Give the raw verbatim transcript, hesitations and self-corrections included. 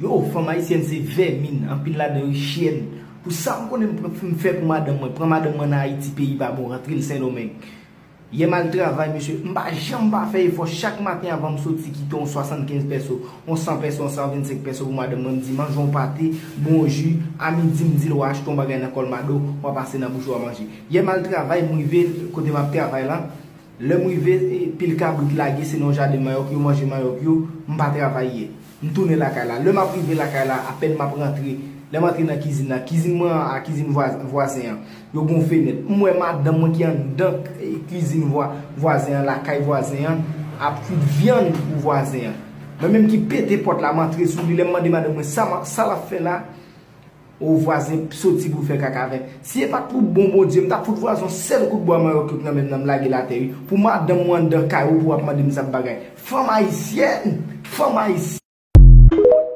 Yo, fanm ayisyèn se vèmin, anpil ladan yo chyèn. Pou sa m konnen m pran- m fè pou madanm mwen, pran madanm mwen nan Ayiti, peyi pa bon, rantre l Sendomeng. Yè m al travay, mesye, m pa janm pa fè efò. Chak maten avan m soti, kite yon swasannkenz pèso, yon san pèso, yon san vennsenk pèso pou madanm mwen. M di, manje yon pate, bon ji, a midi m di l w a achte yon bagay nan Colmado, w a pase nan bouch w a manje. Yè m al travay, m rive kote m ap travay la. Lè m rive, e, pil kabrit lage, se nan yon jaden manyòk, yo manje manyòk yo, m pa travay yè. M tounen lakay la. Lè m ap rive lakay la, apèn m ap rantre, lè m antre nan kizin nan, kizin mwen an a kizin vwa- vwazen an, yo gen yon fenèt. M wè madanm mwen ki anndan, e, kizin vwa- vwazen an, lakay vwazen an, ap kwit vyann pou vwazen an. Mwen menm ki pete pòt la, m antre sou li. Lè m mande madanm mwen sa, ma- sa l ap fè la, o vwazen soti pou fè kaka avè m. Si e pa t pou bon Bondye, m t ap fout vwazen yon sèl kout bwa manyòk yo k nan men m nan, m lage l atè wi. Pou madanm ou anndan kay ou pou w ap mande m sa bagay. Fanm ayisyèn! Fanm ayisyèn!